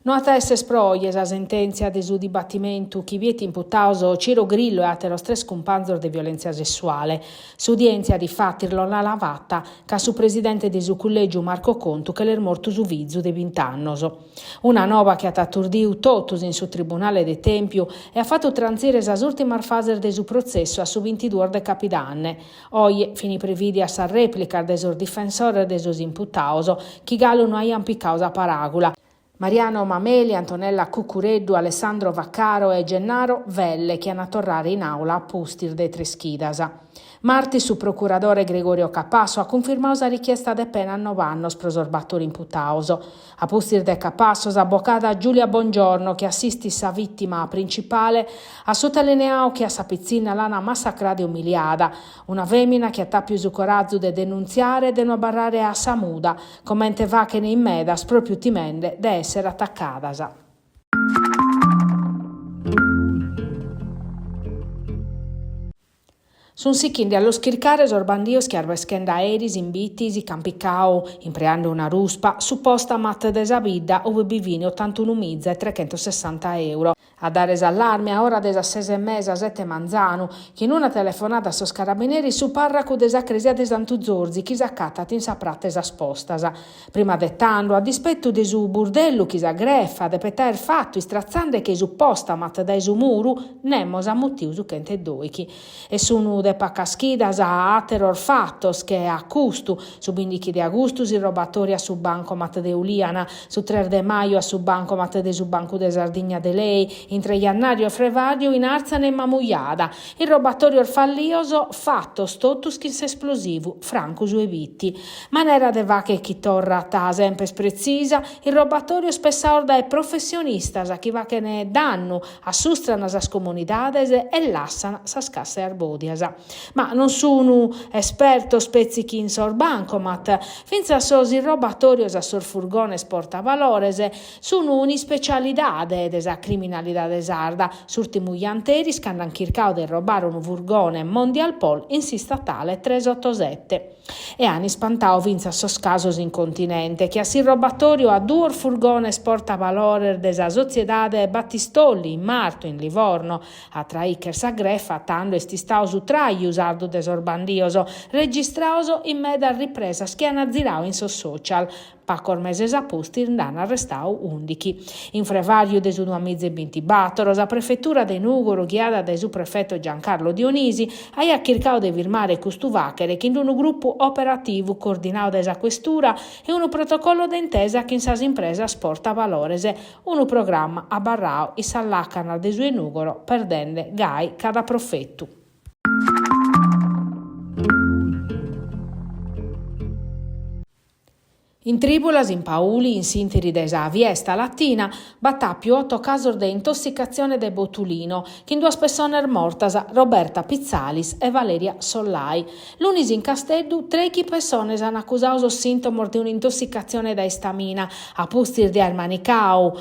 No at a esser pro oje sa sentèntzia de su dibatimentu chi biet imputados Ciro Grillo e àteros tres cumpanzos de violèntzia sessuale. S'udièntzia difatis no l'ant fata ca a su presidente de su cullègiu Marco Contu che l'est mortu su fizu de bint'annos. Una nova chi at aturdiu totus in su tribunale de Tèmpiu e at fatu trantzire sas ùrtimas fases de su protzessu a su bintiduos de capidanne. Oje fin prevìdias sas rèplicas de sos difensores de sos imputados chi galu no aiant picadu sa paràgula, Mariano Mameli, Antonella Cuccureddu, Alessandro Vaccaro e Gennaro Velle chi an a torrare in àula a pustis de tres chidas. Martis su procuradore Gregorio Capasso at cunfirmadu sa richiesta de pena a nov'annos pro sos bator imputados. A pustis de Capasso s'abocada Giulia Bongiorno, chi assistit sa vìtima principale, at sutalineadu chi a sa pitzinna l'an massacrada e umiliada, una fèmina chi at àpiu su corazu de denuntziare e de no abarrare a sa muda, comente faghen in medas pròpiu timende de èssere atacadas. Sunt sichinde a los chircare sos bandios chi arbeschende a eris in Bitti si ch'ant picau, impreande una ruspa, su postamat de sa bidda ube bi fin otantunumiza e trecentosessanta euro. A dare s'allarme a ora de sas ses e mesa sete manzanu, chin una telefonada a sos carabineris su parracu de sa cresia de Santu Zorzi chi s'acatat in sa prata 'e sas postas. Prima de tando, a dispetu de su burdellu chi sa grefa depet aer fatu istratzandeche su postamat dae su muru, nemos at mutiu su chenteddoichi. E sunu de pacas chidas àteros fatos che a custu, su bindichi de agustu s'irrobatòriu a su bancomat de Ulìana, su tres de maju a su bancomat de su Bancu de Sardigna de Lei, intre jannàriu e frevàriu in Àrtzana e Mamujada, irrobatòrios fallios fatos totus chin s'esplosivu, francu su 'e Bitti. Manera de fagher chi torrat semper pretzisa, irrobatòrios pessados dae professionistas chi faghen dannu, assustran sas comunidades e lassan sas cassas bòdias. Ma non sun espertos petzi chin sos bancomat, fintzas sos irrobatòrios a sos furgones portavalores sun un'ispecialidade de sa criminalidade sarda, s'ùrtimu janteris cando an chircadu de irrobare unu furgone Mondialpol in s'istatale tres otto sete. E an ispantadu fintzas sos casos in continente, che a s'irrobatòriu a duos furgones portavalores de sa sotziedade Battistolli in martu in Livorno. A traicher sa grefa tando est istadu su traju sardu de sos bandios, registrados in medas ripresas chi an ziradu in sos social. Pacos meses a pustis nd'an arrestadu ùndichi. In frevàriu de su duamiza e bintibàtoro, sa prefetura de Nùgoro, ghiada dae su prefeto Giancarlo Dionisi, aiat chircadu de firmare custu fàchere chin unu grupu operativu coordinadu dae sa questura e unu protocollo de intesa chin sas impresas portavalores, unu programma abarradu in sas làcanas de su 'e Nùgoro, perdende gai cada profetu. In Trìbulas, in Pauli, in s'ìnteri de sa Fiesta Latina, b'at àpiu oto casos de intossicatzione de botulino, chin duas pessones mortas, Roberta Pitzalis e Valeria Sollai. Lunis in Casteddu, trèichi pessones an acusadu sos sìntomos de un'intossicatzione dae istamina, a pustis de aer manicadu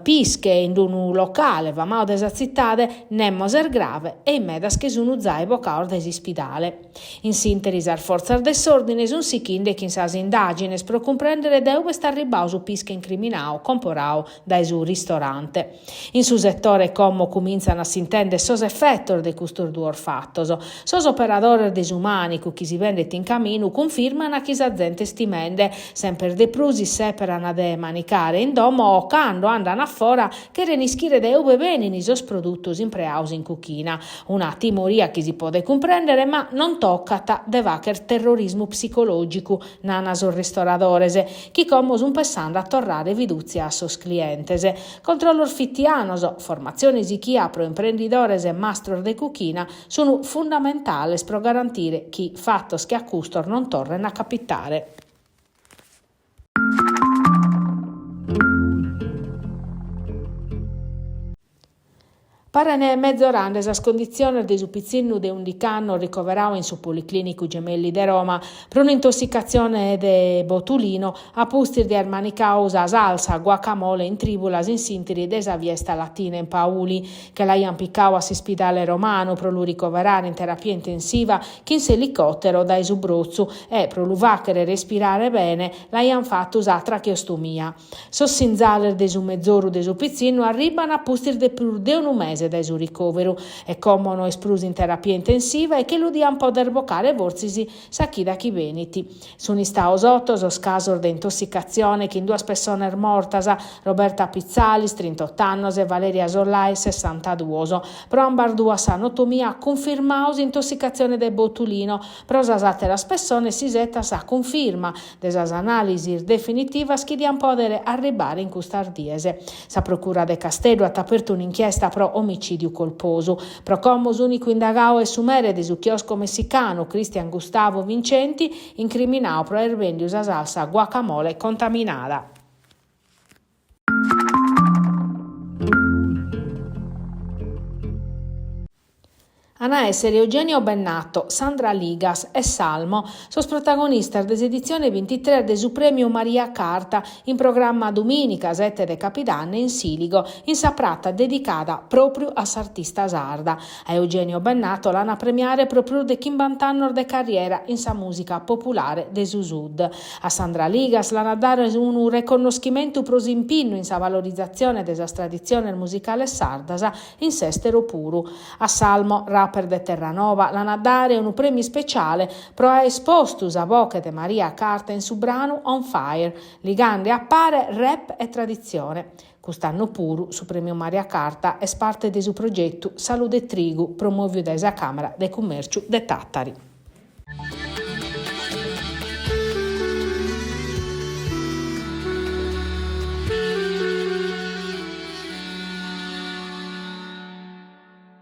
pische in unu locale famadu de sa tzitade, nemos est grave e in medas che sun zai bocados dae s'ispidale. In s'ìnteri sas fortzas de s'òrdine sunt sichinde chin sas indàgines pro cumprèndere dae ube est arribbadu su pische incriminadu comporadu dae su ristorante. In su setore como cumintzan a s'intèndere sos efetos de custos duos fatos. Sos operadores de su mànicu chi si bendet in caminu cunfirman chi sa zente est timende, semper de prus issèperan de manicare in domo o cando andan a fora cheren ischire dae ube benin sos produtos impreados in cuchina. Una timoria chi si podet cumprèndere ma non tocat de fàghere terrorismu psicològicu, nana sos ristoradores, chi como sunt pessende a torrare fidùtzia a sos clientes. Controllos fitianos, formatzione sichia pro imprendidores e mastros de cuchina sunt fundamentales pro garantire chi fatos che a custos non torren a capitare. Parene mezorande sas conditziones de su pitzinnu de undic'annos ricoverau in su Policlinicu Gemelli de Roma pro un'intossicatzione de botulino a pustis de aer manicau sa salsa guacamole in trìbulas in s'ìnteri de sa fiesta latina in Pauli. Che l'aiant picau a s'ispidale romanu pro lu ricoverare in terapia intensiva chin s'elicòtero dae su Brotzu e pro lu fàchere respirare bene l'aiant fatu sa tracheostomia. Sos sinzales de su mezoru de su pitzinnu arribant a pustis de prus de unu mese dae su ricòveru e como no est prus in terapia intensiva e che lu diant pòdere bocare fortzis sa chida chi benit. Sunt istados oto sos casos de intossicatzione chin duas pessones mortas, Roberta Pitzalis, trintot'annos, e Valeria Sollai, sessantaduos. Pro ambas duas sa notomia at cunfirmadu s'intossicatzione de botulino, pro sas àteras pessones s'isetat sa cunfirma de sas anàlisis definitivas chi diant pòdere arribbare in custas dies. Sa Procura de Casteddu at apertu un'inchiesta pro omicìdiu colposu. Pro como s'ùnicu indagadu est su mere de su chiosco messicanu, Cristian Gustavo Vincenti, incriminadu pro aer bèndidu sa salsa guacamole contaminada. An a èssere Eugenio Bennato, Sandra Ligas e Salmo sos protagonistas de s'editzione bintitres de su Prèmiu Maria Carta, in programma dumìnica sete de capidanne in Sìligo, in sa prata dedicada pròpriu a s'artista sarda. A Eugenio Bennato l'an a premiare pro prus de chimbant'annos de carriera in sa mùsica populare de su Sud. A Sandra Ligas l'an a dare unu reconnoschimentu pro s'impinnu in sa valorizatzione de sas traditziones musicales sardas in s'èstero puru. A Salmo, rapper de Terranova, l'an a dare unu prèmiu ispeciale pro aer postu sa boche de Maria Carta in su branu On Fire, ligande a pare rap e traditzione. Cust'annu puru su Prèmiu Maria Carta est parte de su progetu Salude Trigu promòviu dae sa Càmera de Cummèrciu de Tàtari.